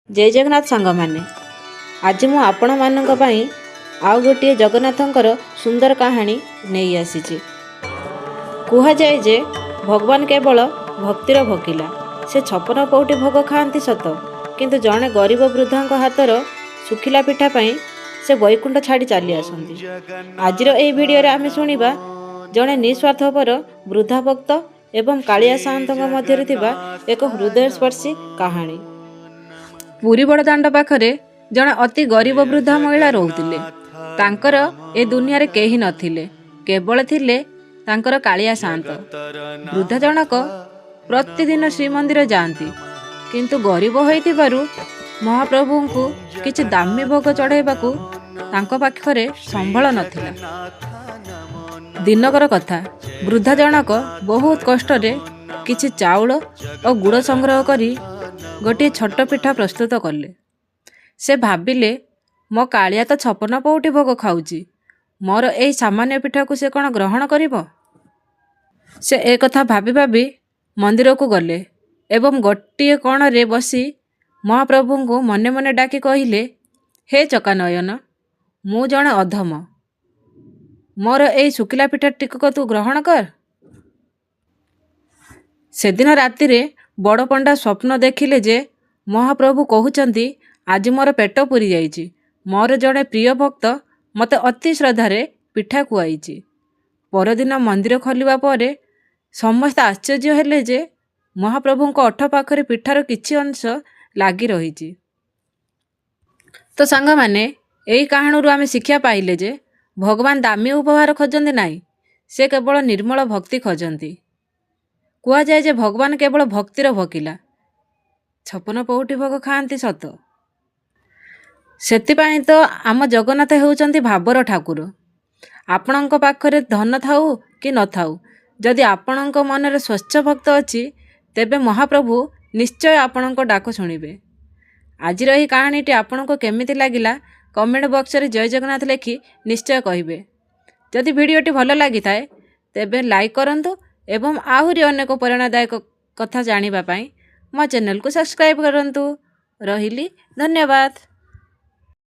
ଜୟ ଜଗନ୍ନାଥ ସାଙ୍ଗମାନେ, ଆଜି ମୁଁ ଆପଣମାନଙ୍କ ପାଇଁ ଆଉ ଗୋଟିଏ ଜଗନ୍ନାଥଙ୍କର ସୁନ୍ଦର କାହାଣୀ ନେଇ ଆସିଛି। କୁହାଯାଏ ଯେ ଭଗବାନ କେବଳ ଭକ୍ତିର ଭୋକିଲା। ସେ 56 ପଉଟି ଭୋଗ ଖାଆନ୍ତି ସତ, କିନ୍ତୁ ଜଣେ ଗରିବ ବୃଦ୍ଧାଙ୍କ ହାତର ଶୁଖିଲା ପିଠା ପାଇଁ ସେ ବୈକୁଣ୍ଠ ଛାଡ଼ି ଚାଲି ଆସନ୍ତି। ଆଜିର ଏହି ଭିଡ଼ିଓରେ ଆମେ ଶୁଣିବା ଜଣେ ନିସ୍ୱାର୍ଥପର ବୃଦ୍ଧା ଭକ୍ତ ଏବଂ କାଳିଆ ସାଆନ୍ତଙ୍କ ମଧ୍ୟରେ ଥିବା ଏକ ହୃଦୟସ୍ପର୍ଶୀ କାହାଣୀ। ପୁରୀ ବଡ଼ଦାଣ୍ଡ ପାଖରେ ଜଣେ ଅତି ଗରିବ ବୃଦ୍ଧା ମହିଳା ରହୁଥିଲେ। ତାଙ୍କର ଏ ଦୁନିଆରେ କେହି ନଥିଲେ, କେବଳ ଥିଲେ ତାଙ୍କର କାଳିଆ ସାଆନ୍ତ। ବୃଦ୍ଧା ଜଣକ ପ୍ରତିଦିନ ଶ୍ରୀମନ୍ଦିର ଯାଆନ୍ତି, କିନ୍ତୁ ଗରିବ ହୋଇଥିବାରୁ ମହାପ୍ରଭୁଙ୍କୁ କିଛି ଦାମୀ ଭୋଗ ଚଢ଼ାଇବାକୁ ତାଙ୍କ ପାଖରେ ସମ୍ବଳ ନଥିଲା। ଦିନକର କଥା, ବୃଦ୍ଧା ଜଣକ ବହୁତ କଷ୍ଟରେ କିଛି ଚାଉଳ ଓ ଗୁଡ଼ ସଂଗ୍ରହ କରି ଗୋଟିଏ ଛୋଟ ପିଠା ପ୍ରସ୍ତୁତ କଲେ। ସେ ଭାବିଲେ, ମୋ କାଳିଆ ତ 56 ପଉଟି ଭୋଗ ଖାଉଛି, ମୋର ଏହି ସାମାନ୍ୟ ପିଠାକୁ ସେ କ'ଣ ଗ୍ରହଣ କରିବ? ସେ ଏକଥା ଭାବି ଭାବି ମନ୍ଦିରକୁ ଗଲେ ଏବଂ ଗୋଟିଏ କୋଣରେ ବସି ମହାପ୍ରଭୁଙ୍କୁ ମନେ ମନେ ଡାକି କହିଲେ, ହେ ଚକାନୟନ, ମୁଁ ଜଣେ ଅଧମ, ମୋର ଏଇ ଶୁଖିଲା ପିଠା ଟିକକ ତୁ ଗ୍ରହଣ କର। ସେଦିନ ରାତିରେ ବଡ଼ ପଣ୍ଡା ସ୍ୱପ୍ନ ଦେଖିଲେ ଯେ ମହାପ୍ରଭୁ କହୁଛନ୍ତି, ଆଜି ମୋର ପେଟ ପୁରିଯାଇଛି, ମୋର ଜଣେ ପ୍ରିୟ ଭକ୍ତ ମୋତେ ଅତି ଶ୍ରଦ୍ଧାରେ ପିଠା ଖୁଆଇଛି। ପରଦିନ ମନ୍ଦିର ଖୋଲିବା ପରେ ସମସ୍ତେ ଆଶ୍ଚର୍ଯ୍ୟ ହେଲେ ଯେ ମହାପ୍ରଭୁଙ୍କ ଓଠ ପାଖରେ ପିଠାର କିଛି ଅଂଶ ଲାଗି ରହିଛି। ତ ସାଙ୍ଗମାନେ, ଏହି କାହାଣୀରୁ ଆମେ ଶିକ୍ଷା ପାଇଲେ ଯେ ଭଗବାନ ଦାମୀ ଉପହାର ଖୋଜନ୍ତି ନାହିଁ, ସେ କେବଳ ନିର୍ମଳ ଭକ୍ତି ଖୋଜନ୍ତି। କୁହାଯାଏ ଯେ ଭଗବାନ କେବଳ ଭକ୍ତିର ଭୋକିଲା। 56 ପଉଟି ଭୋଗ ଖାଆନ୍ତି ସତ, ସେଥିପାଇଁ ତ ଆମ ଜଗନ୍ନାଥ ହେଉଛନ୍ତି ଭାବର ଠାକୁର। ଆପଣଙ୍କ ପାଖରେ ଧନ ଥାଉ କି ନଥାଉ, ଯଦି ଆପଣଙ୍କ ମନରେ ସ୍ୱଚ୍ଛ ଭକ୍ତି ଅଛି, ତେବେ ମହାପ୍ରଭୁ ନିଶ୍ଚୟ ଆପଣଙ୍କ ଡାକ ଶୁଣିବେ। ଆଜିର ଏହି କାହାଣୀଟି ଆପଣଙ୍କୁ କେମିତି ଲାଗିଲା, କମେଣ୍ଟ ବକ୍ସରେ ଜୟ ଜଗନ୍ନାଥ ଲେଖି ନିଶ୍ଚୟ କହିବେ। ଯଦି ଭିଡ଼ିଓଟି ଭଲ ଲାଗିଥାଏ, ତେବେ ଲାଇକ୍ କରନ୍ତୁ ଏବଂ ଆହୁରି ଅନେକ ପ୍ରେରଣାଦାୟକ କଥା ଜାଣିବା ପାଇଁ ମୋ ଚ୍ୟାନେଲକୁ ସବସ୍କ୍ରାଇବ୍ କରନ୍ତୁ। ରହିଲି, ଧନ୍ୟବାଦ।